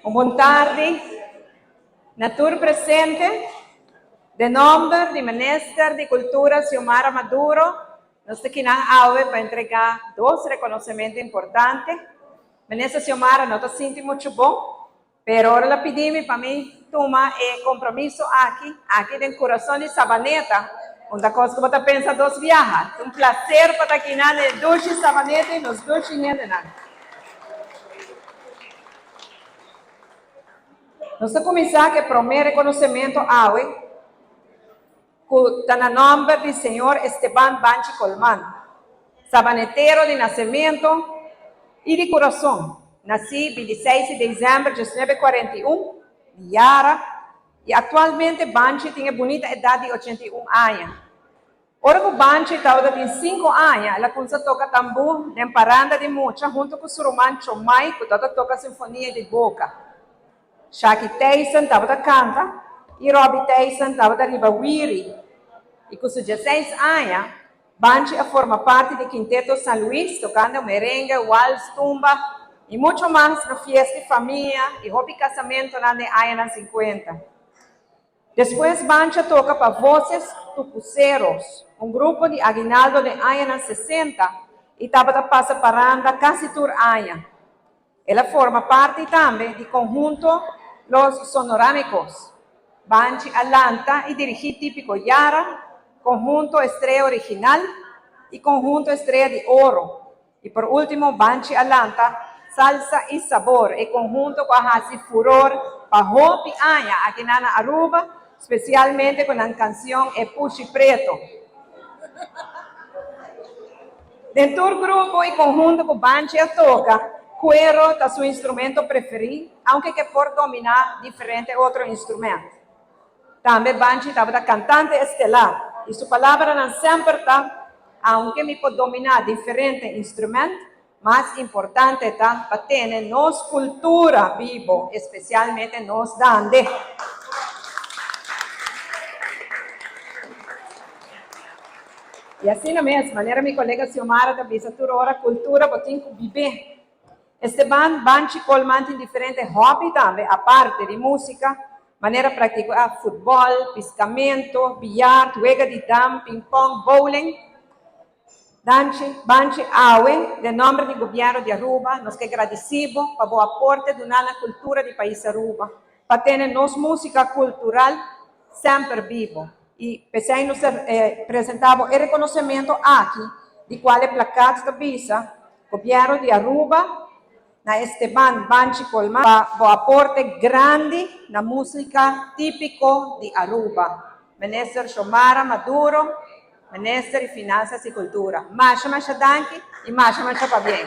Un bon tardi na tur presente. Den nomber di Minister di Cultura Xiomara Maduro, nos ta kinan awe pa entrega dos reconocemento importante. Minister Xiomara no ta sinti mucho bon, pero ora el a pidi mi pa mi tuma e compromiso aki, aki den curason di Sabaneta, un ta cos cu bo ta pensa dos biaha. Ta un placer pa ta kinan den e dushi Sabaneta y nos dushi hendenan. Nos ta kuminsá ku e promé rekonosementu awe ku ta na nòmber di señor Esteban Banchi Colman, sabanetero di nasementu i di kurason, nasí bintiseis di desèmber diesnuebe kuarenta i un, di Yara, i aktualmente Banchi tin e bunita edat di 81 aña. Ora ku Banchi tabata tin sinku aña, el a kumsa toka tambú den paranda di mucha huntu ku su ruman Chomai ku tabata toka sinfonia di boka. Shaki Thijssen tabata kanta i Robbie Thijssen tabata riba wiri. I ku su dieseis aña, Banchi a forma parti di Quinteto San Luis tokando merengue, wals, tumba i mucho mas na fiesta di famia i hopi kasamentunan den añanan sinkuenta. Despues Banchi a toka pa Voces Tucuceros, un grupo di aguinaldo den añanan sesenta i tabata pasa paranda kasi tur aña. El a forma parti tambe di konhunto Los Sonorámicos. Banchi a lanta i dirigí Típico Yara, Konhunto Estrella Original i Konhunto Estrella di Oro. I por último Banchi a lanta Salsa y Sabor, e konhunto ku a hasi furor pa hopi aña akinan na Aruba, spesialmente ku nan kansion E Pushi Preto. Den tur grupo i konhunto ku Banchi a toka, kuero ta su instrumento preferí, aunke ke por dominá diferente otro instrument. Tambe Banchi tabata kantante estelar i su palabranan semper ta, Aunke mi por dominá diferente instrument, mas importante ta pa tene nos kultura bibo, espesialmente nos dande. I asina mes, manera mi kolega Xiomara ta bisa tur ora, kultura bo tin ku bib'é. Esteban Banchi Colman tin diferente hobby tambe aparte di músika, manera praktiká futbòl, piskamentu, biyart, wega di dam, pingpong, bowling. Danchi, Banchi, awe, den nòmber di Gobièrnu di Aruba, nos ke gradisí bo pa bo aporte duná na kultura di pais Aruba, pa tene nos músika kultural semper bibo. I p'esei nos ta presentá bo e rekonosementu aki, di kual e plakat ta bisa, Gobièrnu di Aruba na Esteban Banchi Colman pa bo aporte grandi na músika típiko di Aruba. Minister Xiomara Maduro, Minister di Finansas i Kultura. Masha masha danki i masha masha pabien.